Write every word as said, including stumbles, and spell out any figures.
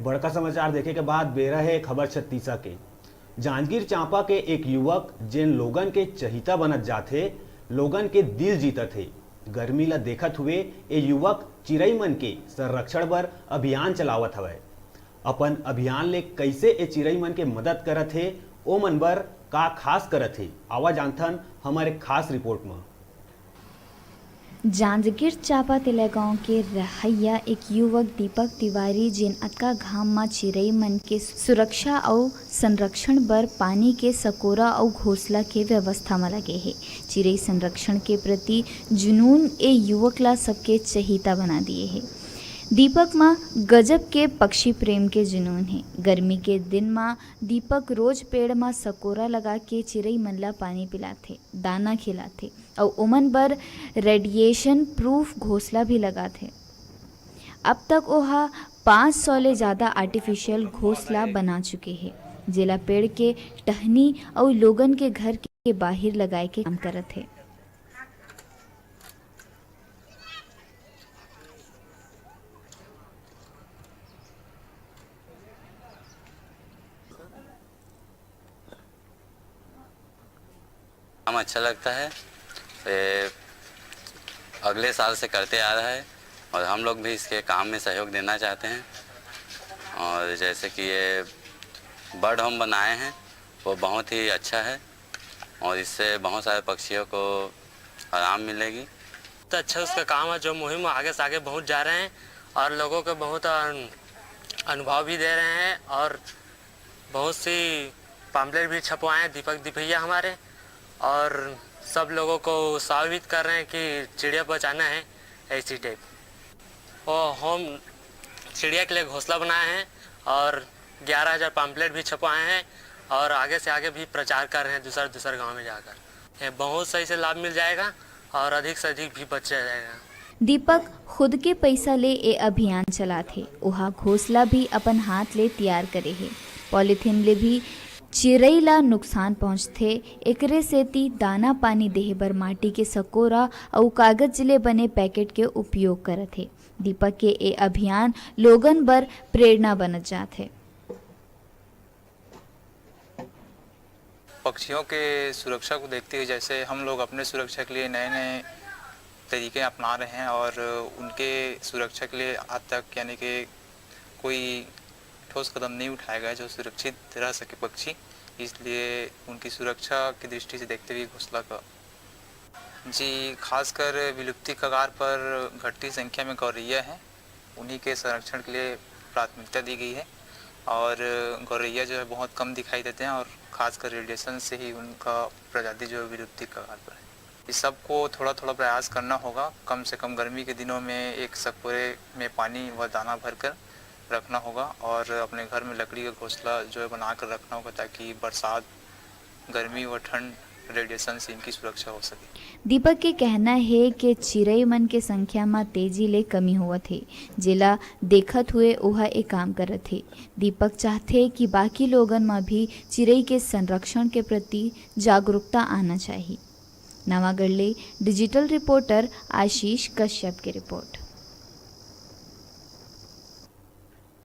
बड़का समाचार देखे के बाद बेरा हे खबर छत्तीसा के। जांजगीर चांपा के एक युवक, जेन लोगन के चहिता बनत जात हे, लोगन के दिल जीतत हे, गर्मी ल देखत हुए ए युवक चिरई मन के संरक्षण बर अभियान चलावत हवय। अपन अभियान ले कइसे ए चिरई मन के मदद करत हे, ओ मन बर का खास करत हे, आवा जानथन हमर एक खास रिपोर्ट म। जांजगीर चांपा तेलैगांव के रहइया एक युवक दीपक तिवारी, जेन अतका घाम म चिरई मन के सुरक्षा अउ संरक्षण बर पानी के सकोरा अउ घोंसला के व्यवस्था म लगे हे। चिरई संरक्षण के प्रति जुनून ए युवक ला सबके चहिता बना दिए हे। दीपक म गजब के पक्षी प्रेम के जुनून हे। गर्मी के दिन म दीपक रोज पेड़ म सकोरा लगा के चिरई मन ला पानी पिलाथे, दाना खिलाथे अउ ओमन बर रेडिएशन प्रूफ घोंसला भी लगाथे। अब तक ओहा पाँच सौ ले जादा आर्टिफिशियल घोंसला बना चुके हे, जेला पेड़ के टहनी अउ लोगन के घर के बाहिर लगाए के काम करत हे। काम अच्छा लगता है। ये अगले साल से करते आ रहा है और हम लोग भी इसके काम में सहयोग देना चाहते हैं। और जैसे कि ये बर्ड होम बनाए हैं, वो बहुत ही अच्छा है और इससे बहुत सारे पक्षियों को आराम मिलेगी। तो अच्छा उसका काम है, जो मुहिम आगे से आगे बहुत जा रहे हैं और लोगों को बहुत अन-, अनुभव भी दे रहे हैं और बहुत सी पम्पलेट भी छपवाए हैं दीपक दीपैया हमारे, और सब लोगों को उत्साहित कर रहे हैं कि चिड़िया बचाना है, ऐसी टाइप। और हम चिड़िया के लिए घोंसला बनाए हैं और ग्यारह हज़ार पम्पलेट भी छपवाए हैं और आगे से आगे भी प्रचार कर रहे हैं दूसरा दूसरा गांव में जाकर। ये बहुत सही से लाभ मिल जाएगा और अधिक से अधिक भी बचा जाएगा। दीपक खुद के पइसा ले ए अभियान चलाथे। ओहा घोंसला भी अपन हाथ ले तियार करे हे। पॉलीथीन ले भी चिरई ला नुकसान पहुंचथे, एकरे सेती दाना पानी देहे बर माटी के सकोरा अउ कागज ले बने पैकेट के उपयोग करत हे। दीपक के ए अभियान लोगन बर प्रेरणा बनत जात हे। पक्षियों के सुरक्षा को देखते हुए, जैसे हम लोग अपने सुरक्षा के लिए नए-नए तरीके अपना रहे हैं और उनके सुरक्षा के लिए आज तक, यानी कि, कोई ठोस कदम नहीं उठाया गया जो सुरक्षित रह सके पक्षी, इसलिए उनकी सुरक्षा की दृष्टि से देखते हुए घोंसला का। जी, खासकर विलुप्ति कगार पर घटती संख्या में गौरैया हैं, उन्हीं के संरक्षण के लिए प्राथमिकता दी गई है और गौरैया जो है बहुत कम दिखाई देते हैं और खासकर रेडिएशन से ही उनका प्रजाति जो है विलुप्ति कगार पर है। इस सबको थोड़ा-थोड़ा प्रयास करना होगा, कम से कम गर्मी के दिनों में एक सकोरे में पानी व दाना भरकर रखना होगा और अपने घर में लकड़ी का घोंसला जो है बनाकर रखना होगा, ताकि बरसात, गर्मी व ठंड रेडिएशन से इनकी सुरक्षा हो सके। दीपक के कहना हे कि चिरई मन के संख्या म तेजी ले कमी होवत हे, जेला देखत हुए ओहा ए काम करत हे। दीपक चाहथे कि बाकी लोगन म भी चिरई के संरक्षण के प्रति जागरूकता आना चाही। नवागढ़ ले डिजिटल रिपोर्टर आशीष कश्यप के रिपोर्ट।